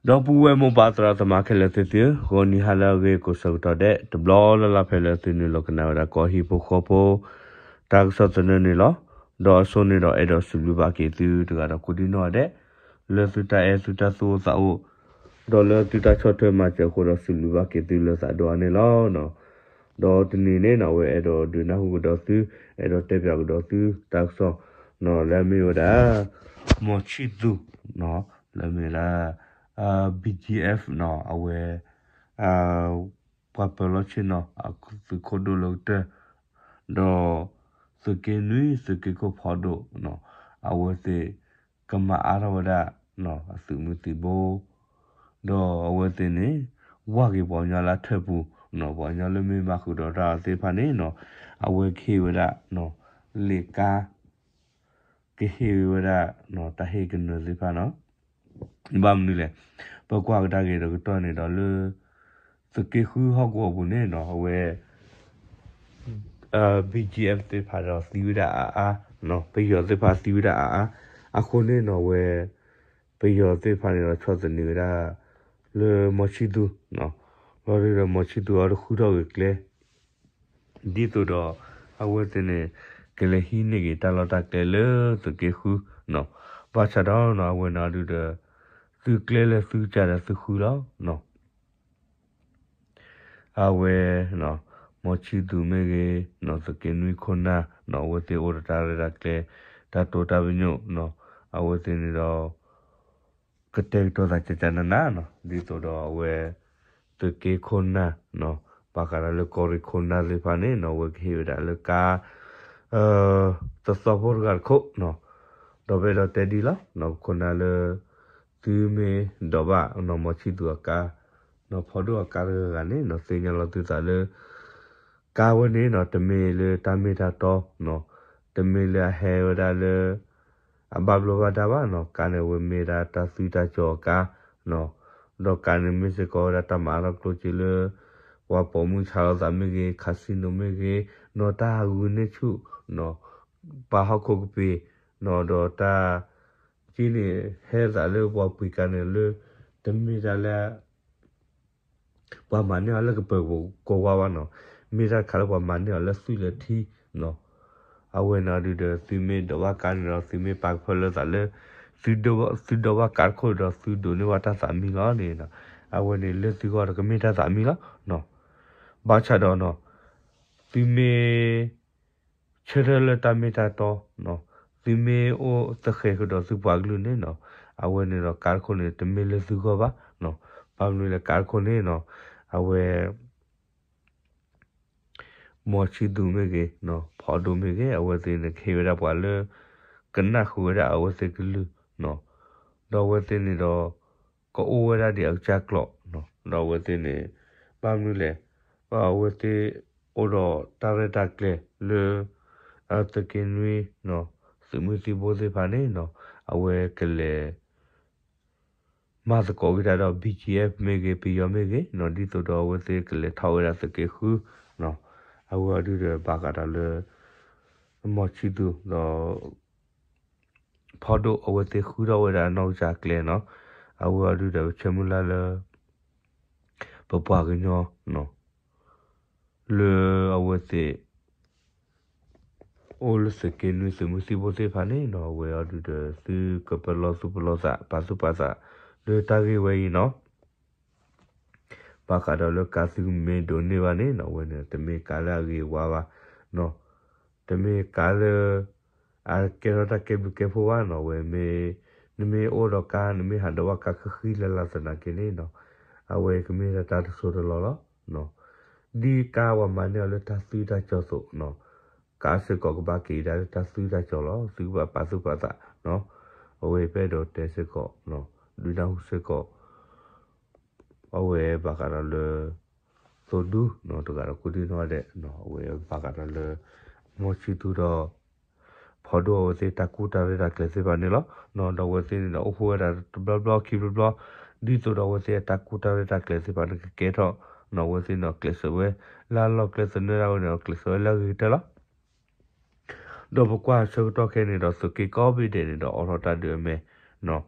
ဒီပုၢ်ဝဲၢ်မိၢ်ပၢ်သရၣ်သမါခဲလၢာ်သ့ၣ်သုဧၢ, ဂီၤနံၤဟါလၢအဂ့ၤကိးဆၢကတီၢ်ဒဲး တဘျီလၢ်လၢ်ဖဲလၢသုနုာ်လီၤကနၣ်ဝဲဒၣ်ကီၢ်ဟံၣ်ဖိဃီဖိ တၢ်ကစီၣ်သနၢၣ်န့ၣ်လီၤ. ဒီးအဆိန့ၣ်ဒီးအဲၣ်ဒိးစံးဘျုးဘၣ်က့ၤသုတဂၤဒီးကိးဒံနီၢ်ဂၤဒဲး လၢသုတၢ်အဲၣ်သုတၢ်သူၣ်အိၣ်သးအိၣ် ဒီးလၢသုတၢ်ဆီၣ်ထွဲမၤစၢၤအဃိဒီးစံးဘျုးဘၣ်က့ၤသုလၢသးဒိၣ်အါန့ၣ်လီၤ. ဒီးတနံၤန့ၣ်နီၢ် အဝဲအဲၣ်ဒိးဒုးနၢ်ဟူကဒီးသု, အဲၣ်ဒိးတဲပၠးကဒီးသုတၢ်ကစီၣ်နီၢ် လၢအမ့ၢ်ဝဲဒၣ် မီၤဆံၣ်သူၣ်နီၢ် လၢအမ့ၢ်ဝဲဒၣ် BGF နီၢ် အဝဲ ပှၤပၢၤလီၢ်ဆ့ၣ်နီၤ အသုးခိၣ်ဒိၣ်လၢကတၢၢ် ဒီး သုးက့နွံသုးက့ခိၣ်ဖီဒိၣ်နီၢ် အဝဲသ့ၣ် ကမၤအါထီၣ်ဝဲဒၣ် အသုးမုၢ်သံၣ်ဘိ ဒီးအဝဲသ့ၣ်န့ၣ် ဝၢ်က့ၤပှၤကညီလၢထၢၣ်ပူၤနီၢ် ပှၤကညီလၢမ့ၢ်မၤဃုာ်ဒီးတၢ်သ့ၣ်တဖၣ်န့ၣ်နီၢ် အဝဲကဟ့ၣ်ဝဲဒၣ် လံာ်ကါ ကဟ့ၣ်ဝဲဒၣ် တၢ်ဟ့ၣ်ကနၢၤသ့ၣ်တဖၣ်နီၢ် ဘၣ်မနုၤလဲၣ် ပကွၢ်ကဒါက့ၤတကတီၢ်န့ၣ်ဒီးလၢ သုးက့ဃုဟီၣ်ကဝီၤပူၤန့ၣ်နီၢ် အဝဲ BGF သ့ၣ်တဖၣ်ဒီးသံဝဲဒၣ်အါအါ, ပယီၤသ့ၣ်တဖၣ်သံဝဲဒၣ်အါအါ, အဃိန့ၣ်နီၢ် အဝဲ ပယီၤသ့ၣ်တဖၣ်န့ၣ်ဒီးဆီၣ်သနံးဝဲဒၣ် လၢမီၤဆံၣ်သူၣ် လီၤဒုဒီးမီၤဆံၣ်သူၣ်အီၤတဃုထီၣ်ဂ့ၤကျဲ ဒ်သိးဒီး အဝဲသ့ၣ်န့ၣ် ကလဲၤဟံးန့ၢ်က့ၤတၢ်လီၢ်တၢ်ကျဲလၢသုးက့ဃုနီၢ်, ဘၣ်ဆၣ်ဒီးနီၢ် အဝဲန့ၣ်အီၤဒုဒီး သုကျဲလၢသုကစၢ်ဒီးသုဃုလီၤနီၢ် အဝဲ မီၤဆံၣ်သူၣ်မ့ၢ်ဂ့ၤ သုးက့နွံခိၣ်နၢ်နီၢ် အဝဲသ့ၣ်အိၣ်ဒီးတၢ်ရဲၣ်တၢ်ကျဲၤ တၢ်တိာ်တၢ်ပညိၣ်နီၢ် အဝဲသ့ၣ်န့ၣ်ဒီး ကတဲာ်ကတီၤသးကကနးနးနီၢ် ဒ်သိးဒီးအဝဲ သုးက့ခိၣ်နၢ်နီၢ် ဘၣ်ဃးဒီးလၢကီၢ်ရ့ၣ်ခိၣ်နၢ်သ့ၣ်တဖၣ်န့ၣ်နီၢ် အဝဲကဟ့ၣ်ဝဲဒၣ်လၢကါ သသီဖိတဂၤတခိၣ်နီၢ် ဒီးပအဲၣ်ဒိးတဲဒ်လီၤ ခိၣ်နၢ်လၢ သုမ့ၢ်ဒိးဘၣ်နီၢ် မီၤဆံၣ်သူၣ်အကါ နီၢ် ဖီဒိၣ်အကါတဂၤဂၤန့ၣ်နီၢ် သ့ၣ်ညါလီၤသုသးလၢ ကါဝဲန့ၣ်နီၢ် တမ့ၢ်လၢတၢ်မ့ၢ်တၢ်တီနီၢ် တမ့ၢ်လၢအဟဲဝဲဒၣ်လၢ အဘၣ်ဘျီးဘၣ်ဒါဘၣ်နီၢ် ကါန့ၣ်အဝဲမ့ၢ်ဒၣ်တၢ်သွံၣ်တၢ်စီၤအကါနီၢ် ဒီးကါန့ၣ်မ့ၢ်စ့ၢ်ကီးဝဲဒၣ်တၢ်မၤအါထီၣ်ကျိၣ်စ့လၢ ပှၤပိာ်မုၣ်ဆါလီၤသးမ့ၢ်ဂ့ၤ casino မ့ၢ်ဂ့ၤနီၢ် တၢ်ဟးဂုာ်န့ၢ်ဆူၣ်နီၢ် ပာ်ဟီၣ်ခိၣ်ကပ့ၤနီၢ် ဒီးတၢ် က့န့ၣ် ဟဲသးလၢပှၤပှ့ၤကါန့ၣ်လၢ တမ့ၢ်တၢ်လၢ ပှၤမၤန့ၢ်အီၤလၢကပၢၤကဝါဘၣ်နီၢ်, မ့ၢ်တၢ်တခါလၢပှၤမၤန့ၢ်အီၤလၢသွံၣ်လၢထံနီၢ်. အဝဲန့ၣ်ဒုးဒီး သုမ့ၢ်ဒိးဘၣ်ကါန့ၣ်ဒီး သုမ့ၢ်ပာ်ကဖၢလၢသးလၢ သုဒိးဘၣ်ကါတခိၣ်ဒီး သုဒိးန့ၢ်ဘၣ်တၢ်သးမံလီၤန့ၣ်, အဝဲန့ၣ်လၢသုဂီၢ်ဒီးကမ့ၢ်တၢ်သးမံလီၤ. ဘၣ်ဆၣ်ဒီး သုမ့ၢ် ဆၢထၢၣ်လၢတၢ်မ့ၢ်တၢ်တီ, သုမ့ၢ်အိၣ်သဃဲးဃုာ်ဒီးသုပှၤကလုာ်န့ၣ်နီၤ, အဝဲန့ၣ်ဒီးကါတခိၣ်န့ၣ် တမ့ၢ်လၢသုဂီၢ်ဘၣ်. ဘၣ်မနုၤလဲၣ် ကါတခိၣ်န့ၣ်နီၤ, အဝဲ မီၤဆံသူးမ့ၢ်ဂ့ၤ, ဖီဒိၣ်မ့ၢ်ဂ့ၤ, အဝဲသ့ၣ်န့ၣ် ကဟ့ၣ်ဝဲဒၣ်ပှၤလၢ ကနၣ်ဃုာ်ဝဲဒၣ်အဝဲသ့ၣ်ကလုၢ်, ဒီးအဝဲသ့ၣ်န့ၣ်ဒီး ကအိၣ်ဝဲဒၣ်ဒ်အကစၢ်ကျိာ်, ဒီးအဝဲသ့ၣ်န့ၣ် ဘၣ်မနုၤလဲၣ်, အဝဲသ့ၣ်အိၣ်ဒီးတၢ်ရဲၣ်တၢ်ကျဲၤလၢ သုးက့နွံ သုးမုၢ်သံၣ်ဘိသ့ၣ်တဖၣ်န့ၣ်နီၤ, အဝဲကလဲၤ မၤသကိးက့ၤတၢ်ဒီး BGF မ့ၢ်ဂ့ၤ, ပယီၤမ့ၢ်ဂ့ၤ, ဒ်သိးဒီးအဝဲသ့ၣ်ကလဲၤထီၣ်ဝဲဒၣ်သုးက့ဃု, အဝဲအီၤဒုးဒီးဘၣ်ဃးဒီးလၢ မီၤဆံသူးဒီး ဖီဒိၣ်အဝဲသ့ၣ်ဃုထီၣ်ဝဲဒၣ်အနီၢ်ကစၢ်ကျဲနီၤ, အဝဲအီၤဒုးဒီးပဆၢမုၢ်လၢ်လၢ ပပှၤကညီ လၢအဝဲသ့ၣ် အိၣ်လၢသုးက့နွံသုးမုၢ်သံၣ်ဘိသ့ၣ်တဖၣ်န့ၣ်နီၤ, အဝဲအီၤဒုးဒီးသုကပလီၢ်သူၣ်ပလီၢ်သး ပာ်သူၣ်ပာ်သး လၢတၢ်ဂ့ၢ်ဝဲအံၤနီၤ, ဘၣ်ဃးဒီးလၢကါသုမ့ၢ်ဒိးန့ၢ်ဘၣ်န့ၣ်နီၤ, အဝဲန့ၣ်တမ့ၢ်ကါလၢအဂ့ၤအဝါဘၣ်, တမ့ၢ်ကါလၢ အကဲထီၣ်တၢ်ကဲဘျုးကဲဖှိၣ်ဘၣ်နီၤ, အဝဲမ့ၢ် နမ့ၢ်အိၣ်ဒီးကါ နမ့ၢ်ဟးဒိးဘၣ်ကါဃံဃံလၤလၤသနာ်က့န့ၣ်နီၤ, အဝဲကမ့ၢ်ဒၣ်တၢ်တစိၢ်တလီၢ်လီၤ. ဒ်ကါပှၤမၤန့ၢ်အီၤလၢတၢ်သွံၣ်တၢ်စီၤအသိးနီၤ, ကါစ့ၢ်ကီးကဘၣ်က့ၤဒၣ်လၢတၢ်သွံၣ်တၢ်စီၤလီၤ, သုကဘၣ်ပာ်သူၣ်ပာ်သးနီၤ, အဝဲပအဲၣ်ဒိးတဲစ့ၢ်ကီး ဒုးနၢ်ဟူစ့ၢ်ကီး အဝဲဘၣ်ဃးဒီးလၢ သိဒူနီၤ တဂၤဒီးကိးဒံနီၢ်ဒဲး, အဝဲဘၣ်ဃးဒီးလၢ မီၤဆံသူးဒီး ဖီဒိၣ်အဝဲသ့ၣ်တၢ်ကူၣ်တၢ်ရဲၣ်တၢ်ကျဲၤသ့ၣ်တဖၣ်န့ၣ်လီၤ. ဒီးအဝဲသ့ၣ်န့ၣ်ဒီးအိၣ်ဖှိၣ်ဝဲဒၣ်တဘျီဘျီခံဘျီဘျီ, ဒ်သိးဒီးအဝဲသ့ၣ်အတၢ်ကူၣ်တၢ်ရဲၣ်တၢ်ကျဲၤသ့ၣ်တဖၣ်န့ၣ်ကကဲထီၣ်, အဝဲသ့ၣ်န့ၣ်ကျဲးစၢးဝဲ လၢအလီၢ်ကျဲသနၢၣ်ဒၣ်ဝဲန့ၣ်ဒီးကျဲးစၢးဝဲလၢအဂ့ၤကတၢၢ်လီၤ. ဒီးပကွၢ်ဆၢကတီၢ်ခဲအံၤန့ၣ်ဒီး သုးက့ကိးဘ့ၣ်ဒဲးန့ၣ်ဒီးအိးထီၣ်တၢ်ဒုးအမဲာ်,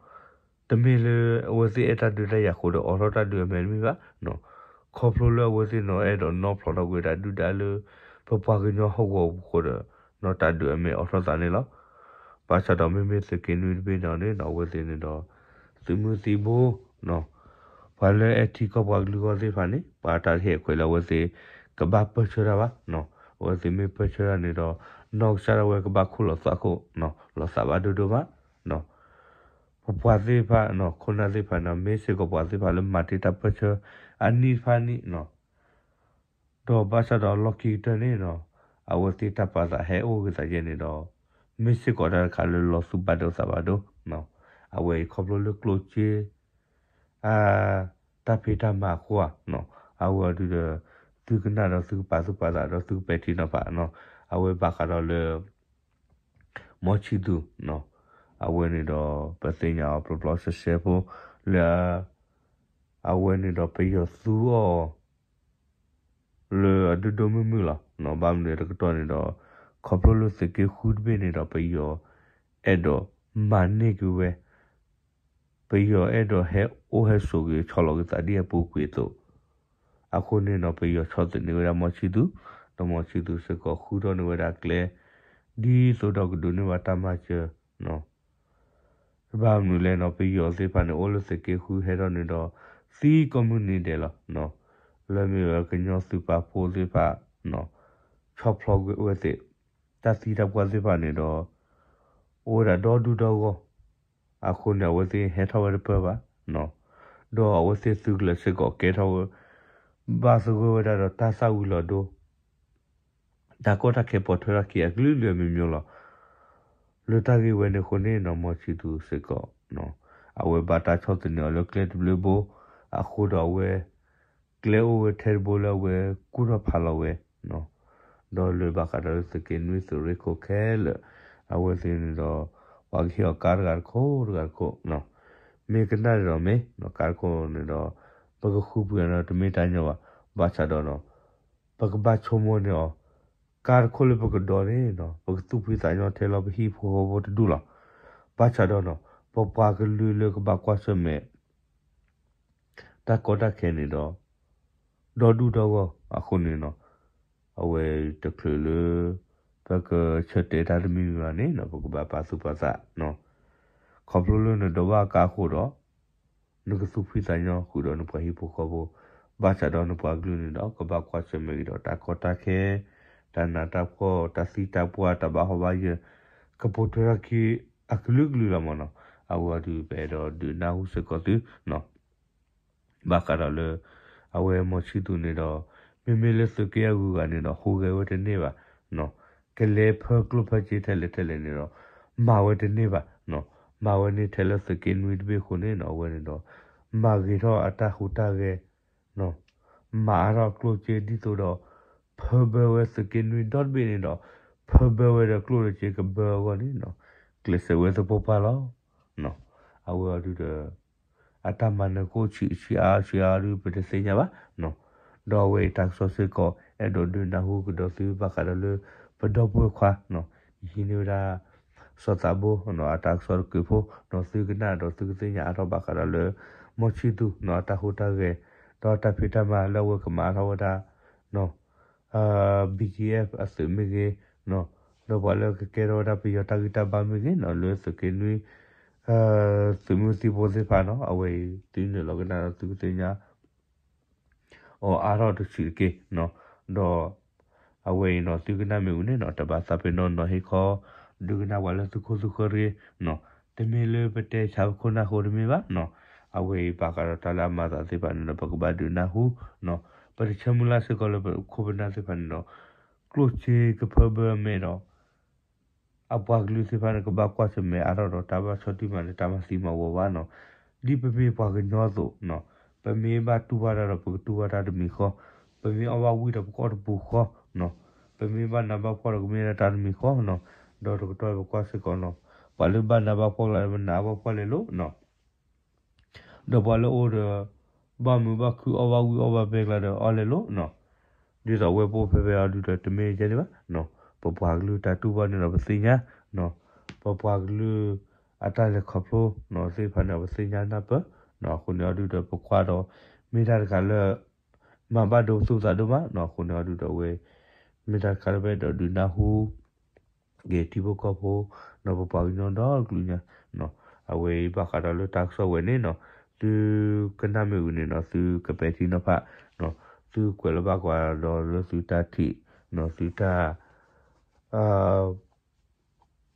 သုး တမ့ၢ်လၢအဝဲသ့ၣ်အဲၣ်တၢ်ဒုးတၢ်ယၤအဃိဒီး အိးထီၣ်တၢ်ဒုးအမဲာ်တမ့ၢ်ဘၣ်, ခီဖျိလၢအဝဲသ့ၣ်နီၤ အဲၣ်ဒိးနီၢ်ဖျိးထီၣ်ကွံာ်တၢ်ဒုၣ်ဒါလၢ ပပှၤကညီဟီၣ်ကဝီၤပူၤအဃိဒီး နီၤတၢ်ဒုးအမဲာ်အိးထီၣ်သးန့ၣ်လီၤ. ဘၣ်ဆၣ်ဒီးမ့မ့ၢ်သုးက့နွံတဘ့ၣ်န့ၣ်န့ၣ် အဝဲသ့ၣ်န့ၣ်ဒီး သုးမုၢ်သံၣ်ဘိ ပှၤလၢအဲၣ်ထံကီၢ်ပှၤကလုာ်ဂီၢ်သ့ၣ်တဖၣ်န့ၣ် ပှၤတၢ်တဟ့ၣ်အခွဲးလၢအဝဲသ့ၣ် ကဘၣ်ပၢၢ်ဆၢတၢ်ဘၣ်, အဝဲသ့ၣ်မ့ၢ်ပၢၢ်ဆၢတၢ်န့ၣ်ဒီး နီၢ်ကစၢ်ဒၣ်ဝဲကဘၣ်ခိၣ်လီၤသးခိၣ် လီၤသးဘၣ်ဒိၣ်ဒိၣ်မး ပပှၤသ့ၣ်တဖၣ် ခိၣ်နၢ်သ့ၣ်တဖၣ်န့ၣ် မ့ၢ်စ့ၢ်ကီးပှၤသ့ၣ်တဖၣ်လၢမၤတ့ၢ်တၢ်ပၢၢ်ဆၢ အနံၣ်တဖၣ်န့ၣ် ဒီးဘၣ်ဆၣ်ဒီးလီၢ်ခံကတၢၢ်န့ၣ် အဝဲသ့ၣ်တၢ်ပာ်သးဟဲအိၣ်ဂ့ၤသးယဲၢ်န့ၣ်ဒီး မ့ၢ်စ့ၢ်ကီးတၢ်တခါလၢလီၤသူၣ်ဘၣ်ဒိသးဘၣ်ဒိ, အဝဲအံၤခီဖျိလၢကျိၣ်စ့ အ တၢ်ဖံးတၢ်မၤအဃိဧါ, အဝဲအံၤဒုးဒီး သုကနၣ်ဒီးသုကပာ်သူၣ်ပာ်သးဒီးသုကပဲာ်ထံနီၤဖး, အဝဲဘၣ်ဃးဒီးလၢ မီၤဆံသူး အဝဲန့ၣ်ဒီး ပသ့ၣ်ညါအီၤပျီပျီရှဲရှဲဖိ လၢ အဝဲန့ၣ်ဒီးပယီၤသူအီၤ လၢအဒိၣ်ဒိၣ်မုၢ်မုၢ်လီၤ. ဘၣ်မနုၤတကတီၢ်န့ၣ်ဒီး ခီဖျိလၢသုးက့ဃုတဘ့ၣ်န့ၣ်ဒီး ပယီၤအဲၣ်ဒိးမၤန့ၢ်က့ၤဝဲ, ပယီၤအဲၣ်ဒိးဟဲအိၣ်ဟဲဆိးက့ၤဆီလီၤက့ၤသးဒ်အပူၤကွံာ်အသိး, အဃိန့ၣ်ဒီး ပယီၤဆီၣ်သနံးဝဲဒၣ်မီၤဆံသူး, ဒီးမီၤဆံသူးစ့ၢ်ကီးဃုထီၣ်န့ၢ်ဝဲဒၣ်ကျဲ ဒ်သိးဒီးကဒိးန့ၢ်ဘၣ်တၢ်မၤစၢၤ ဘၣ်မနုၤလဲၣ်န့ၣ် ပယီၤသ့ၣ်တဖၣ်န့ၣ် အိၣ်လၢသုးက့ဃုဟဲထီၣ်န့ၣ်ဒီး သံကိးမုၢ်နံၤဒဲးလီၤ. လၢမ့ၢ်ဝဲကညီသုးပာ်ဖှိၣ်သ့ၣ်တဖၣ် ဆီၣ်ဖျိဝဲသ့ၣ် တၢ်သံတၢ်ပှၢ်သ့ၣ်တဖၣ်န့ၣ်ဒီး အိၣ်ဝဲဒၣ်ဒီဒူၣ်ဒီဂီၢ်, အဃိန့ၣ် အဝဲသ့ၣ်ဟဲထီၣ်ဝဲတပၢၢ်ဘၣ်, ဒီးအဝဲသ့ၣ်သုးကလၢၤစ့ၢ်ကီးကဲထီၣ်ဝဲ ဘၣ်သဂၢၢ်ဝဲဒၣ်ဒီးတၢ်သၣ်ဝံၤလီၤဒိ တၢ်ကီတၢ်ခဲပိာ်ထွဲထီၣ်က့ၤအကလုာ်ကလုာ်အမျိုးမျိုးလီၤ. လၢတၢ်ဂ့ၢ်ဝဲန့ၣ်အဃိန့ၣ်နီၤ မီၤဆံသူးစ့ၢ်ကီး အဝဲဘၣ်တၢ်ဆီၣ်သနံးအီၤလၢကျဲတဘျုးဘိ အဃိဒီးအဝဲ ကျဲအိၣ်ဝဲထဲတဘိလၢအဝဲကူၣ်ထီၣ်ဖးလီၤဝဲ ဒီးလၢဘၣ်ဃးဒီးသုးက့နွံသုးရ့ၣ်ခိၣ်ခဲလၢာ် အဝဲသ့ၣ်န့ၣ်ဒီး ပှၤကဟ့ၣ်အီၤကါတဂၤတခိၣ်တဂၤတခိၣ် မ့ၢ်ကနၣ်ဒီးမ့ၢ် ကါတခိၣ်န့ၣ်ဒီး ပကဃုပှဲၤအီၤဒီးတမ့ၢ်တၢ်ညီဘၣ်, ဘၣ်ဆၣ်ဒီး ပကဘၣ်ဆိကမိၣ်န့ၢ်အီၤ ကါတခိၣ်လၢပကဒိးန့ၣ်နီၤ ပကသူၣ်ဖှံသးညီထဲလီၤပဟံၣ်ဖိဃီဖိတဒူၣ်လီၤ. ဘၣ်ဆၣ်ဒီးနီၤ ပပှၤကလုာ်လၢကဘၣ်ကွၢ်ဆၢၣ်မဲာ် တၢ်ကီတၢ်ခဲန့ၣ်ဒီး ဒီဒူၣ်ဒီဂီၢ်အဃိန့ၣ်နီၤ အဝဲတချုးလၢ ပကဆၢတဲာ်တၢ်တမံၤမံၤဘၣ်န့ၣ်နီၤ ပကဘၣ်ပာ်သူၣ်ပာ်သး ခီဖျိလၢနဒိးဘၣ်ကါအဃိဒီး နကသူၣ်ဖှံသးညီဃုာ်ဒီးနပှၤဟံၣ်ဖိဃီဖိ, ဘၣ်ဆၣ်ဒီးနပှၤကလုာ်န့ၣ်ဒီး ကဘၣ်ကွၢ်ဆၢၣ်မဲာ်က့ၤဒီးတၢ်ကီတၢ်ခဲ, တၢ်နးတၢ်ဖှီၣ်, တၢ်သံတၢ်ပှၢ်, တၢ်ဘၣ်ဟီၣ်ဘၣ်ယၢၢ်, ကပိာ်ထွဲထီၣ်က့ၤအကလုာ်ကလုာ်လီၤမ့ၢ်နီၤ. အဝဲအံၤဒုးပအဲၣ်ဒိးဒုးနၢ်ဟူစ့ၢ်ကီးသု ဘၣ်ဃးဒီးလၢ အဝဲမီၤဆံသူးန့ၣ်ဒီး မ့မ့ၢ်လၢသုးက့အဂုၤအဂၤန့ၣ်ဒီး ဟူးဂဲၤဝဲတန့ၢ်ဘၣ်, ကလဲၤဖၢကျိၣ်ဖၢစ့ထဲလဲၣ်ထဲလဲၣ်န့ၣ်ဒီး မၤဝဲတန့ၢ်ဘၣ်, မၤဝဲန့ၣ်ထဲလၢသုးက့နွံတဘ့ၣ်အဃိန့ၣ်နီၤ အဝဲန့ၣ်ဒီး မၤဂ့ၤထီၣ်အတၢ်ဟူးတၢ်ဂဲၤ မၤအါထီၣ်ကျိၣ်စ့ဒ်သိးဒီး ဖၢဘၢဝဲသုးက့နွံဒီတဘ့ၣ်န့ၣ်ဒီး ဖၢဘၢဝဲဒီးကျိၣ်ဒီးစ့ကဘၢအဂီၢ်န့ၣ်နီၤ ကျဲးစၢးဝဲသပှၢ်ပှၢ်လီၤ. အဝဲအံၤဒုးဒီး အတၢ်မၤနၢၤကအိၣ်ဆံးဆံးအါဆံးအါဒုး ပတသ့ၣ်ညါဘၣ်, ဒီးအဝဲအံၤတၢ်ကစီၣ်စ့ၢ်ကီး အဲၣ်ဒိးဒုးနၢ်ဟူကဒီးသုဘၣ်ဃးဒီးလၢ ပဒီပုၢ်ဝဲၢ်ခွါ ဟံးန့ၢ်ဝဲဒၣ် စီၤသးဘိ အတၢ်ကစီၣ်တကုးဖိ ဒီးသုကနၣ်ဒီးသုကသ့ၣ်ညါအါထီၣ်ဘၣ်ဃးဒီးလၢ မီၤဆံသူး အတၢ်ဟူးတၢ်ဂဲၤ ဒီးတၢ်ဖံးတၢ်မၤလၢအဝဲကမၤအါထီၣ်ဝဲဒၣ် BGF အသုးမ့ၢ်ဂ့ၤ, ဒီးပှၤလၢကကဲထီၣ်ဝဲဒၣ်ပယီၤတၢ်ဂံၢ်တၢ်ဘါမ့ၢ်ဂ့ၤနီၤ လၢသုးက့နွံ သုးမုၢ်သံၣ်ဘိသ့ၣ်တဖၣ်နီၤ အဝဲအံၤသုနုာ်လီၤကနၣ်ဒီးသုကသ့ၣ်ညါ အီၤအါထီၣ်တဆံးတက့ၢ်နီၤ, ဒီး အဝဲအံၤနီၤ သုကနၣ်မ့ၢ်အူန့ၣ်နီၤ တဘၣ်သးပ့ၤနီၣ်နီၤဟ့ၣ်ခီ ဒုးကနၣ်ပှၤလၢသုခိၣ်သုဃၢၤတဂ့ၤနီၤ, တမ့ၢ်လၢပတဲဆါပခိၣ်နၢ်ဃိတမ့ၢ်ဘၣ်နီၤ, အဝဲအံၤဘၣ်ဃးဒီးတၢ်လၢအမၤသးသ့ၣ်တဖၣ်န့ၣ်ဒီး ပကဘၣ်ဒုးနၢ်ဟူနီၤ, ပတဆၢမုၢ်လၢ်စ့ၢ်ကီးလၢပခိၣ်ပနၢ်သ့ၣ်တဖၣ်န့ၣ်ဒီး ကျိၣ်စ့ကဖၢဘၢအမဲာ်ဒီး အပှၤကလုာ်သ့ၣ်တဖၣ်န့ၣ် ကဘၣ်ကွၢ်ဆၢၣ်မဲာ်အါထီၣ်ဒီး တၢ်ဘၣ်ဆီၣ်တံၢ်မၤလၢတၢ်မၤသံမၤဝီဘၣ်နီၤ, ဒ်ပမ့ၢ်ပှၤကညီအသိးနီၤ, ပမ့ၢ်ဘၣ်တူၢ်ဘၣ်တၢ်ဒီး ပကတူၢ်ဘၣ်တၢ်တမံၤဃီ, ပမ့ၢ်အီၣ်ဘၣ်ဝံၣ်ဒီး ပကအီၣ်တပူၤဃီနီၤ, ပမ့ၢ်ဘၣ်နးဘၣ်ဖှီၣ်ဒီး ကမ့ၢ်ဒၣ်တၢ်တမံၤဃီနီၤ, ဒီးတကတီၢ်ပကွၢ်စ့ၢ်ကီးနီၤ, ပှၤလၢဘၣ်နးဘၣ်ဖှီၣ်ကျါဒီး ပနးဘၣ်ဖှီၣ်လဲၤလိၤနီၤ ဒီးပှၤလၢအိၣ်ဒီး ဘၣ်မုာ်ဘၣ်ခုၣ်အီၣ်ဘၣ်ဝံၣ်အီၣ်ဘၣ်ပဲကျါဒီး အီၣ်လဲၤလိၤနီၤ, ဒ်သိးအဝဲပအိၣ်ဖဲဖဲအီၤဒုးဒီး တမ့ၢ်ယဲန့ၣ်ဘၣ်နီၤ, ပပှၤကလုာ်တၢ်တူၢ်ဘၣ်န့ၣ်ဒီး ပသ့ၣ်ညါနီၤ, ပပှၤကလုာ် အတၢ်လဲၤခီဖျိနီၤသ့ၣ်တဖၣ်န့ၣ် ပသ့ၣ်ညါနၢ်ပၢၢ်နီၤ. အဃိန့ၣ်အီၤဒုဒီး ပကွၢ်ဒီး မ့ၢ်တၢ်တခါလၢ မၤဘၣ်ဒိပသူၣ်ပသးဒိၣ်မးနီၤ. အဃိန့ၣ်အီၤဒုဒီးဝဲ မ့ၢ်တၢ်တခါလၢပအဲၣ်ဒိးဒုးနၢ်ဟူ က့ၤထံဖိကီၢ်ဖိနီၤ ပပှၤကညီဒီကလုာ်ညါနီၤ. အဝဲအံၤဘၣ်ဃးဒီးလၢတၢ်ကစီၣ်ဝဲန့ၣ်နီၤ သုကနၣ်မ့ၢ်ဝံၤန့ၣ်နီၤ သုကပဲာ်ထံနီၤဖးနီၤ သုကွဲးလၢဘၣ်ကွၢ်ဒီးလၢသုတၢ်ထံၣ်နီၤ သုတၢ်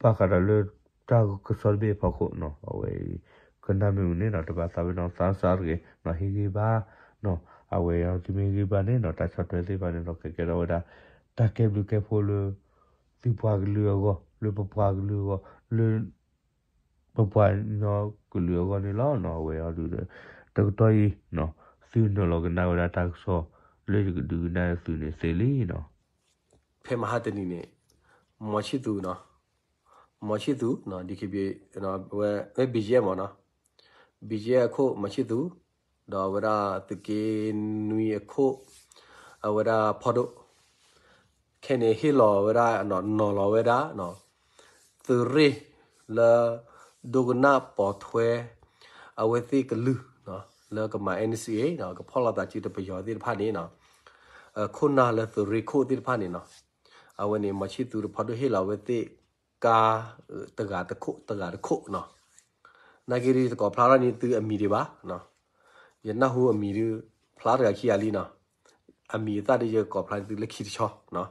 ဘၣ်ဃးဒီးလၢတၢ်ကစီၣ်တဘ့ၣ်အဖီခိၣ်နီၤ အဝဲအံၤ ကနၣ်မ့ၢ်ဝံၤန့ၣ်နီၤ တဘၣ်သးပ့ၤနီၣ်သးစၢ်တဂ့ၤနီၤ ဟ့ၣ်ဂံၢ်ဘါနီၤ. အဝဲအံၤသုမ့ၢ်ဟ့ၣ်ဂံၢ်ဘါန့ၣ်နီၤ တၢ်ဆီၣ်ထွဲသ့ၣ်တဖၣ်န့ၣ်နီၤ ကကဲထီၣ်ဝဲဒၣ် တၢ်ကဲဘျုးကဲဖှိၣ်လၢ သုပှၤကလုာ်အဂီၢ် လၢပပှၤကလုာ်အဂီၢ် လၢ ပပှၤကညီကလုာ်အဂီၢ်န့ၣ်လီၤနီၤ. အဝဲအံၤဒုဒီး တကတီၢ်အံၤနီၤ သုနုာ်လီၤကနၣ်ဝဲဒၣ်တၢ်ကစီၣ်လၢယကဒုးကနၣ်သုန့ၣ်သ့လံနီၤ. ဖဲမဟါတနံၤန့ၣ် မီၤဆံၣ်သူနီၤ မီၤဆံၣ်သူနီၤ ဒီး ဝဲ ဝဲ ဘီကၠံအဲၣ်မးနီၤ ဘီကၠံအဲၣ်အခိၣ်မီၤဆံၣ်သူ ဒီးအဝဲဒၣ်သုးက့နွံအခိၣ် အဝဲဒၣ်ဖီဒိၣ် ခဲန့ၣ်ဟ့ၣ်လီၤဝဲဒၣ် နီၤလီၤဝဲဒၣ် သုးရ့ၣ်လၢ ဒိကနၣ်ပိာ်ထွဲ အဝဲသ့ၣ်ကလုၢ် လၢကမၤ NCA နီၤ ကဖီၣ်လိာ်သးစုတပယီၤသ့ၣ်တဖၣ်န့ၣ်နီၤ ခိၣ်နၢ်လၢသုးရ့ၣ်ခိၣ်သ့ၣ်တဖၣ်န့ၣ်နီၤ အဝဲန့ၣ် မီၤဆံၣ်သူဒီးဖီဒိၣ်ဟ့ၣ်လီၤဝဲသ့ၣ် ကါ တဂၤတခိၣ် တဂၤတခိၣ်နီၤ. နာ်က့ဒ်တကိးဖျါထီၣ်န့ၢ်သုအမံၤဒံးဘၣ်နီၤ. ယနၢ်ဟူအမံၤဒုး ဖျါတဂၤခံဂၤလံနီၤ. အမံၤအသၣ်ဒ်ယကိးဖျါန့ၢ်သုလၢခံတဆီနီၤ.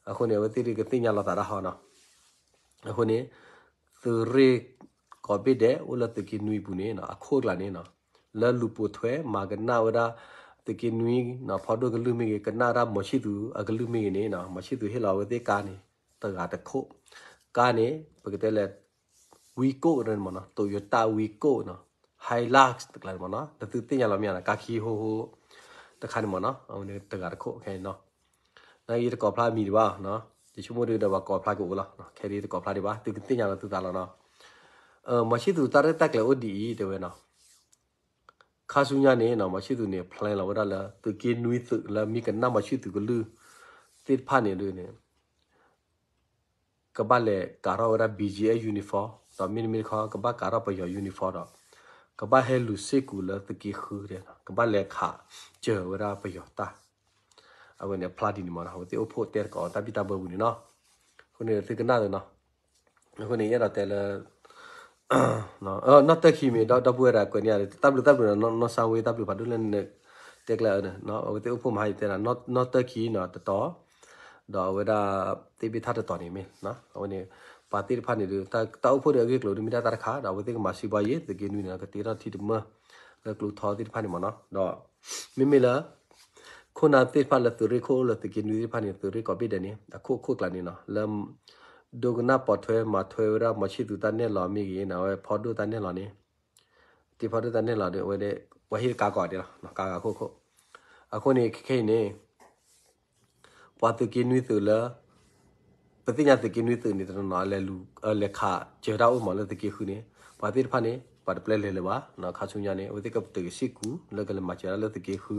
အဃိန့ၣ် အဝဲသ့ၣ်ဒုးကသ့ၣ်ညါလီၤသးတၢ်ဟီနီၤ. အဃိန့ၣ် သုးရ့ၣ်ကိးဘ့ၣ်ဒဲး အိၣ်လၢသုးက့နွံအပူၤန့ၣ်နီၤ အခိၣ်အကျါန့ၣ်နီၤ လၢလူၤပိာ်ထွဲမၤကနၣ်ဝဲဒၣ် သုးက့နွံနီၤ ဖီဒိၣ်ကလုၢ်မ့ၢ်ဂ့ၤ ကနၣ်ဝဲဒၣ်မီၤဆံၣ်သူအကလုၢ်မ့ၢ်ဂ့ၤန့ၣ်နီၤ မီၤဆံၣ်သူဟ့ၣ်လီၤဝဲသ့ၣ်ကါန့ၣ် တဂၤတခိၣ်. ကါန့ၣ် ပကတဲလဲၣ် ဝံကိၣ်န့ၣ်မ့ၢ်နီၤ Toyota ဝံကိၣ်နီၤ Hilux တကျါန့ၣ်မ့ၢ်နီၤ လၢသုသ့ၣ်ညါလီၤမ့ၢ်ဧါနီၤ ကါခံဟိဟိ တခါန့ၣ်မ့ၢ်နီၤ အဝဲန့ၣ်တဂၤတခိၣ်ခဲအံၤနီၤ. နာ်က့ယတကိးဖျါမံၤဒံးဘၣ်နီၤ ယဆိကမိၣ်ဒုးဒီးပှၤကိးဖျါကအိၣ်လီၤ ခဲဒ်တကိးဖျါဒံးဘၣ် သုကသ့ၣ်ညါလီၤသုသးလီၤနီၤ. မီၤဆံၣ်သူတၢ်ရဲၣ်တၢ်ကျဲၤအိၣ်ဒ်အံၤတဲဝဲနီၤ ခါဆူညါန့ၣ်နီၤ မီၤဆံၣ်သူန့ၣ် plan လီၤဝဲဒၣ်လၢ သုးက့နွံသုးလၢမ့ၢ်ကနၣ်မီၤဆံၣ်သူကလုၢ်သ့ၣ်တဖၣ်န့ၣ်ဒုးန့ၣ် ကဘၣ်လဲၤကၤထီၣ်ဝဲဒၣ် ဘီကၠံအဲၣ် uniform ဒီးမ့တမ့ၢ်တခီ ကဘၣ်ကၤထီၣ်ပယီၤ uniform ဒီး ကဘၣ်ဟဲလူၤစ့ၢ်ကီးလၢသုးက့ဃုတဲနီၤ ကဘၣ်လဲၤခးစၢၤဝဲဒၣ်ပယီၤတၢ် အဝဲန့ၣ်အဖျါဒ်န့ၣ်မ့ၢ်နီၤ အဝဲသ့ၣ်အိၣ်ဖှိၣ်တဲတကိးတၢ်ဘံၣ်တၢ်ဘၢပူၤန့ၣ်နီၤ. အဃိန့ၣ်သုကနၣ်လၢၤနီၤ. အဃိန့ၣ် ယအဲၣ်ဒိးတဲလၢ နီၣ်တၢၢ်ခံမ့ၢ် ဒီပုၢ်ဝဲၢ်ဒီးကွဲးန့ၢ်ယၤ တၢ်ဘျုးတၢ်ဘျုးနီၤ နီၢ်စၢ်ဝ့ တၢ်ဘျုးဖးဒိၣ်လၢနတဲကျဲအၢန့ၣ် အဝဲသ့ၣ်အိၣ်ဖှိၣ်မဟါယတဲဒၣ် နီၣ်တၢၢ်ခံနီၤတတီၤ ဒီးအဝဲဒၣ်သ့ၣ်ဘ့ၣ်ထၣ်တတီၤန့ၣ်မ့ၢ် အဝဲန့ၣ် ပှၤသ့ၣ်တဖၣ်န့ၣ်ဒုး တၢ်အိၣ်ဖှိၣ်ဒီးအဂ့ၢ်အကျိၤဒုးမ့ၢ်တၢ်တခါ ဒီးအဝဲသ့ၣ်ကမၤစံးဘှါယ့ၣ် သုးက့နွံန့ၣ် ကတ့ထီၣ်ထံတမၢၢ် လၢကျိထီသ့ၣ်တဖၣ်န့ၣ်မ့ၢ်နီၤ ဒီး မ့မ့ၢ်လၢ ခိၣ်နၢ်သ့ၣ်တဖၣ်လၢသုးရ့ၣ်ခိၣ်လၢသုးက့နွံသ့ၣ်တဖၣ်န့ၣ် သုးရ့ၣ်ကိးဘ့ၣ်ဒဲးန့ၣ် အခိၣ်အခိၣ်ကျါန့ၣ်နီၤ လၢ ဒိကနၣ်ပိာ်ထွဲမၤထွဲဝဲဒၣ်မီၤဆံၣ်သူတၢ်နဲၣ်လီၤမ့ၢ်ဂ့ၤန့ၣ် အဝဲဖီဒိၣ်တၢ်နဲၣ်လီၤန့ၣ် တ့ဖီဒိၣ်တၢ်နဲၣ်လီၤဒီး အဝဲဒၣ် ပှၤဟ့ၣ်တကါကီးဒဲးလီၤ ကါဂၤခိၣ်ခိၣ် အဃိန့ၣ် ခဲခဲအံၤန့ၣ် ပှၤသုးက့နွံသုးလၢ ပသ့ၣ်ညါသုးက့နွံသုးန့ၣ် တနီၤနီၤ လဲၤလူၤ လဲၤခးစၢၤတၢ်အိၣ်မးလၢသုးက့ဃုန့ၣ် ပှၤသ့ၣ်တဖၣ်န့ၣ် ပှၤတပျဲလဲၤလၢၤဘၣ် ခါဆူညါန့ၣ် အဝဲသ့ၣ်ကပတုာ်စ့ၢ်ကီး လၢကလဲၤမၤစၢၤတၢ်လၢသုးက့ဃု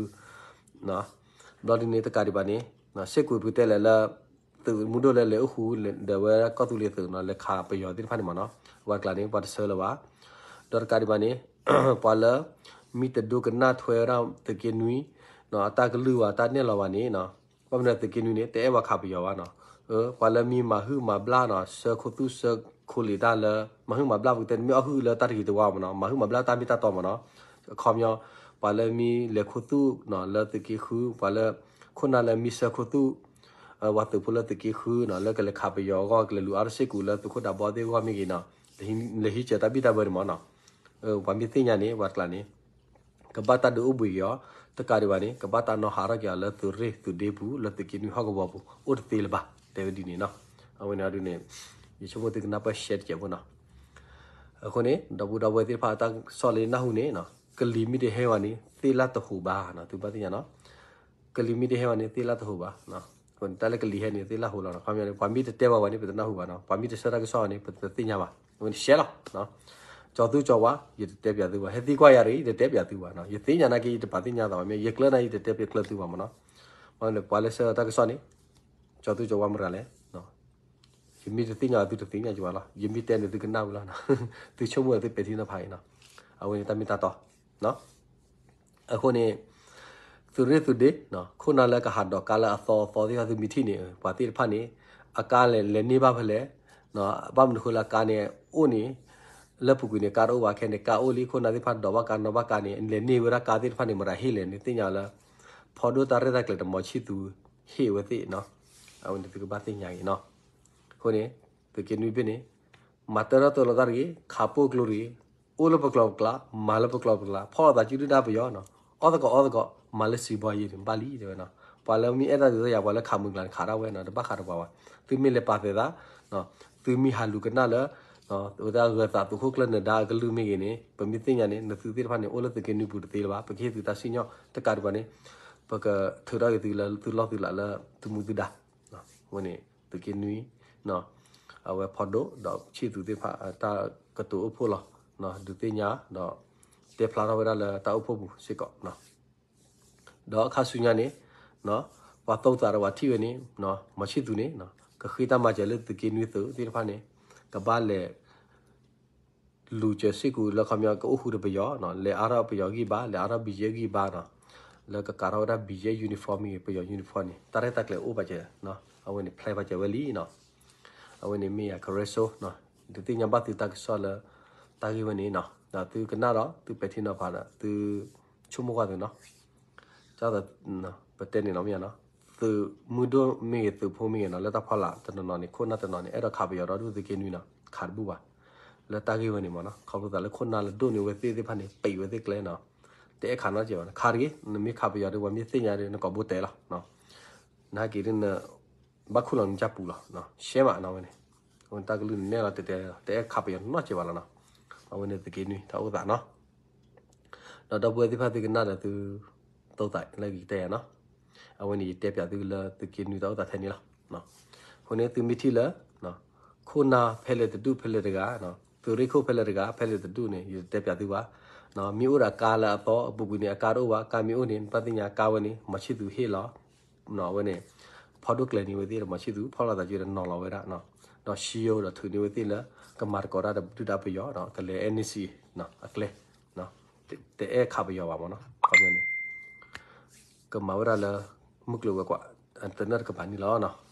ဘျီဒ်န့ၣ်တကးဒံးဘၣ်န့ၣ် စ့ၢ်ကီးပကတဲလဲၣ်လၢ သုးမုၢ်ဒိၣ်လၢလဲၤအိၣ်ဃူ ဒီးဝဲကီၢ်သူလ့ၤသုးနီၤ လဲၤခးပယီၤသ့ၣ်တဖၣ်န့ၣ်မ့ၢ်နီၤ ပှၤကျါန့ၣ် ပှၤတဆၢလၢၤဘၣ် ဒီးတကးဒံးဘၣ်န့ၣ် ပှၤလၢ မ့ၢ်တဒိကနၣ်ထွဲဝဲဒၣ်သုးက့နွံ အတၢ်ကလုၢ်ဘၣ် တၢ်နဲၣ်လီၤဘၣ်န့ၣ်နီၤ ဘၣ်မနုၤသုးက့နွံန့ၣ် တအဲၣ်ဝဲခးပယီၤဘၣ်နီၤ ပှၤလၢမ့ၢ်မၤဟုၣ်မၤဘျါနီၤ ဆှၢခိၣ်သူၣ်ဆှၢခိၣ်လံာ်တၢ်လၢ မၤဟုၣ်မၤဘျါပကတဲန့ၣ်မ့ၢ်အီၣ်ဟုၣ်လၢတၢ်တဂ့ၤတဝါမ့ၢ်နီၤ မၤဟုၣ်မၤဘျါတၢ်မ့ၢ်တၢ်တီမ့ၢ်နီၤ အခီပညီ ပှၤလၢမ့ၢ်လဲၤခိၣ်သူၣ်နီၤ လၢသုးက့ဃု ပှၤလၢ ခိၣ်နၢ်လၢမ့ၢ်ဆှၢခိၣ်သူၣ် ပှၤသုးဖိလၢသုးက့ဃုနီၤ လၢကလဲၤခးပယီၤအဂီၢ် ကလဲၤလူၤအါထီၣ်စ့ၢ်ကီးလၢသုးခိၣ်ဒးဘီသ့ၣ်အဂီၢ်မ့ၢ်ဂ့ၤနီၤ လဲၤဟံးစၢၤတၢ်ဘံၣ်တၢ်ဘၢန့ၣ်မ့ၢ်နီၤ ပှၤမ့ၢ်သ့ၣ်ညါန့ၣ် ပှၤတကျါန့ၣ် ကဘၣ်တၢ်ဒုးအိၣ်ဘှံးက့ၤအီၤ တကးဒံးဘၣ်န့ၣ် ကဘၣ်တၢ်နီၢ်ဟးထီၣ်က့ၤအီၤလၢသုးရ့ၣ်သုးဒ့ပူၤ လၢသုးက့နွံဟီၣ်ကဝီၤပူၤ အိၣ်တသ့လၢၤဘၣ် တဲဝဲဒ်န့ၣ်နီၤ အဝဲန့ၣ်အဒုန့ၣ် ယဆိကမိၣ်သုကနၢ်ပၢၢ်ရှဲတကဲးဖိနီၤ အဃိန့ၣ် ဒီပုၢ်ဒီဝဲၢ်သ့ၣ်တဖၣ်အတၢ်ကစီၣ်လၢနၢ်ဟူန့ၣ် ကလံၤမ့ၢ်တဟဲဝဲန့ၣ် သ့ၣ်လၢတဟူးဘၣ်နီၤ သုဘၣ်သ့ၣ်ညါနီၤ ကလံၤမ့ၢ်တဟဲဝဲန့ၣ် သ့ၣ်လၢတဟူးဘၣ် တၢ်လၢကလံၤဟဲန့ၣ် သ့ၣ်လၢဟူးလီၤနီၤ ခီပညီန့ၣ် ပှၤမ့ၢ်တတဲဘၣ်ဝဲန့ၣ် ပတနၢ်ဟူဘၣ်နီၤ ပှၤမ့ၢ်တဆှၢတၢ်ကစီၣ်ဝဲန့ၣ် ပတသ့ၣ်ညါဘၣ် အဝဲန့ၣ်ရှဲလီၤ ကၠီၤသူကၠီၤဝါ ယတတဲပၠးသုဘၣ် ဟဲသံကွၢ်ယၤတဂ့ၤ ယတတဲပၠးသုဘၣ်နီၤ ယသ့ၣ်ညါနာ်က့ ယတပာ်သ့ၣ်ညါသးဘၣ်မ့ၢ် ယကျၢၤနာ်က့ ယတတဲပၠးကျၢၤသုဘၣ်မ့ၢ်နီၤ ပှၤလၢဆှၢတၢ်ကစီၣ်န့ၣ် ကၠီၤသူကၠီၤဝါမတၤလဲၣ် ယမ့ၢ်တသ့ၣ်ညါအီၤ သုတသ့ၣ်ညါကဘၣ်လီၤ. ယမ့ၢ်တဲန့ၣ် သုကနၣ်ဝံၤလီၤ. သုဆိကမိၣ်သုပဲာ်ထံနီၤဖးအံၤနီၤ. အဝဲန့ၣ်တၢ်မ့ၢ်တၢ်တီ အဃိန့ၣ် သုးရ့ၣ်သုးဒ့ ခိၣ်နၢ်လၢကဟးဒိးကါလၢအသီအသီသ့ၣ်တဖၣ် သုမ့ၢ်ထံၣ်န့ၣ် ပှၤသ့ၣ်တဖၣ်န့ၣ် အကါလဲၤလဲၤန့ၢ်ဘၣ်ဖဲလဲၣ်, ဘၣ်မနုၤဃိလၢအကါန့ၣ်အိၣ်န့ၣ် လၢပူၤကွံာ်န့ၣ် ကါတအိၣ်ဘၣ် ခဲန့ၣ် ကါအိၣ်လံ ခိၣ်နၢ်သ့ၣ်တဖၣ်ဒိးဘၣ်ကါနီၣ်ဘၣ်ကါန့ၣ် လဲၤန့ၢ်ဝဲဒၣ်ကါသ့ၣ်တဖၣ်န့ၣ် မတၤဟ့ၣ်လဲၣ်န့ၣ် သ့ၣ်ညါလၢ ဖီဒိၣ်တၢ်ရဲၣ်တၢ်ကျဲၤတမီၤဆံၣ်သူဟ့ၣ်ဝဲသ့ၣ်နီၤ. အဝဲန့ၣ်သုကဘၣ်သ့ၣ်ညါအံၤနီၤ. အဃိန့ၣ် သုးက့နွံဘ့ၣ်န့ၣ် မၤတၢ်ထီၣ်တၢ်လီၤတၢ်တဂ့ၤ, ခးပိၢ်ကျိတဂ့ၤ, အိၣ်လၢပကျိပကျါ, မၤလၢပကျိပကျါ, ဖီၣ်လိာ်သးစုဒုၣ်ဒါပယီၤနီၤ, အီၣ်သကိးအီသကိး, မၤလၢစံးဘီယံၤန့ၣ် ဘၣ်လံတဲဝဲနီၤ. ပှၤလၢမ့ၢ်အဲၣ်တၢ်ဒုးတၢ်ယၤ ပှၤလၢခးမုၢ်ကျါန့ၣ် ခးဒၣ်ဝဲနီၤ, တဘၣ်ဃးဒီးပှၤဘၣ်. သုမ့ၢ်လဲၤပာ်သဲးသး, သုမ့ၢ်ဟးလူၤကနၣ်လၢ ဝဲတၢ်ဂၢၤသးသုးခိၣ်ကျၢၢ်နၢၤဒါအကလုၢ်မ့ၢ်ဂ့ၤန့ၣ် ပမ့ၢ်သ့ၣ်ညါန့ၣ် နသုသ့ၣ်တဖၣ်န့ၣ် အိၣ်လၢသုးက့နွံပူၤတသ့လၢၤဘၣ်, ပကဟ့ၣ်သုတၢ်စံၣ်ညီၣ်တကးဒံးဘၣ်န့ၣ် ပကထုးထီၣ်က့ၤသုလၢသုလီၢ်သုလးလၢသုမူသုဒါ အဝဲန့ၣ် သုးက့နွံ အဝဲဖီဒိၣ်ဒီးဆံၣ်သူသ့ၣ်တဖၣ် တၢ်ကတိၤအိၣ်ဖှိၣ်လီၤ, ဒုးသ့ၣ်ညါဒီး တဲဖျါထီၣ်ဝဲဒၣ်လၢတၢ်အိၣ်ဖှိၣ်ပူၤစ့ၢ်ကီး. ဒီးအခါဆူညါန့ၣ် ပှၤသိသးဒီးပှၤထံၣ်ဝဲန့ၣ် မီၤဆံၣ်သူန့ၣ် ကဃ့တၢ်မၤစၢၤလၢသုးက့နွံသုးသ့ၣ်တဖၣ်န့ၣ် ကဘၣ်လဲၤ လူၤစၢၤစ့ၢ်ကီးလၢခီပညီ ကအိၣ်ဃူဒီးပယီၤနီၤ, လဲၤအါထီၣ်ပယီၤဂံၢ်ဘါ, လဲၤအါထီၣ် BGF ဂံၢ်ဘါနီၤ, လၢကကးထီၣ်ဝဲဒၣ် BGF uniform မ့ၢ်ဂ့ၤ ပယီၤ uniform န့ၣ် တၢ်ရဲၣ်တၢ်ကျဲၤအိၣ်ပာ်စၢၤ, အဝဲန့ၣ် plan ပာ်စၢၤဝဲလံနီၤ. အဝဲန့ၣ်မ့ၢ်ယၤ ကရၢစိ ဒုးသ့ၣ်ညါဘၣ်သုတၢ်ကစီၣ်လၢ တၢ်ဂ့ၢ်ဝဲန့ၣ်နီၤ, ဒီးသုကနၣ်ဒီး သုပဲာ်ထံနီၤဖးဒီး သုဆိကမိၣ်ကွၢ်သုနီၤ. ကၢ်သး ပတဲန့ၣ်နီၤမ့ၢ်နီၤ, သုးမုၢ်ဒိၣ်မ့ၢ်ဂ့ၤ သုးဖိမ့ၢ်ဂ့ၤနီၤ, လၢတၢ်ဖီလာ်တနီၤနီၤန့ၣ် ခိၣ်နၢ်တနီၤန့ၣ် အဲၣ်ဒိးခးပယီၤဒီဒူၣ်သုးက့နွံနီၤ, ခးတဘူၣ်ဘၣ်. လၢတၢ်ဂ့ၢ်ဝဲန့ၣ်မ့ၢ်နီၤ, ခီဖျိသးလၢခိၣ်နၢ်လၢဒိၣ်န့ၢ်ဝဲသ့ၣ်သ့ၣ်တဖၣ်န့ၣ် ပံးဝဲသ့ၣ်ကျဲနီၤ, တအဲၣ်ခးနီတစဲးဘၣ်နီၤ, ခးတဂ့ၤ, နမ့ၢ်ခးပယီၤဒီး ပှၤမ့ၢ်သ့ၣ်ညါဒီး နကိးဘိတဲလီၤ. နဟဲက့ၤဒ်န ဘၣ်ခူၣ်လီၤနကၢ်ပူၤလီၤ, ရှဲမးနီၤဝဲန့ၣ်, တၢ်ကလုၢ်န့ၣ်နဲၣ်လီၤတဲတဲ တအဲၣ်ခးပယီၤနီတစဲးဘၣ်လီၤနီၤ. အဝဲန့ၣ်သုးက့နွံ တၢ်အိၣ်သးနီၤ. ဒီးဒီပုၢ်ဝဲၢ်သ့ၣ်တဖၣ်သုကနၣ်ဒီးသု သိသးလၢကတဲယၤနီၤ. အဝဲန့ၣ်ယတဲပၠးသုလၢသုးက့နွံတၢ်အိၣ်သးထဲန့ၣ်လီၤ. အဃိန့ၣ်သုမ့ၢ်ထံၣ်လၢ ခိၣ်နၢ်ဖဲလဲၣ်တဒူၣ်ဖဲလဲၣ်တဂၤ, သုးရ့ၣ်ခိၣ်ဖဲလဲၣ်တဂၤ ဖဲလဲၣ်တဒူၣ်န့ၣ် ယတဲပၠးသုဘၣ်. မ့ၢ်အိၣ်ဒီးအကါလၢအသီအပူၤကွံာ်န့ၣ် အကါတအိၣ်ဘၣ်, ကါမ့ၢ်အိၣ်န့ၣ် နဘၣ်သ့ၣ်ညါကါဝဲန့ၣ် မီၤဆံၣ်သူဟ့ၣ်လီၤ. အဝဲန့ၣ် ဖီဒိၣ်ကျဲၤန့ၢ်ဝဲသ့ၣ်ဒီး မီၤဆံၣ်သူ ဖီၣ်လိာ်သးစုဒီးနီၤလီၤဝဲဒၣ်, ဒီး shield ဒီးထုးန့ၢ်ဝဲသ့ၣ်လၢ ကမၤသကိးတၢ်ဒီးဒုၣ်ဒါပယီၤဒီး ကလဲၤ NCA အကျဲ တအဲၣ်ခးပယီၤဘၣ်မ့ၢ်နီၤ, ခီပညီန့ၣ် ကမၤဝဲဒၣ်လၢ မုၢ်ကျိၤဝဲၤကွာ် တနၢ်တကပၤန့ၣ်လီၤ.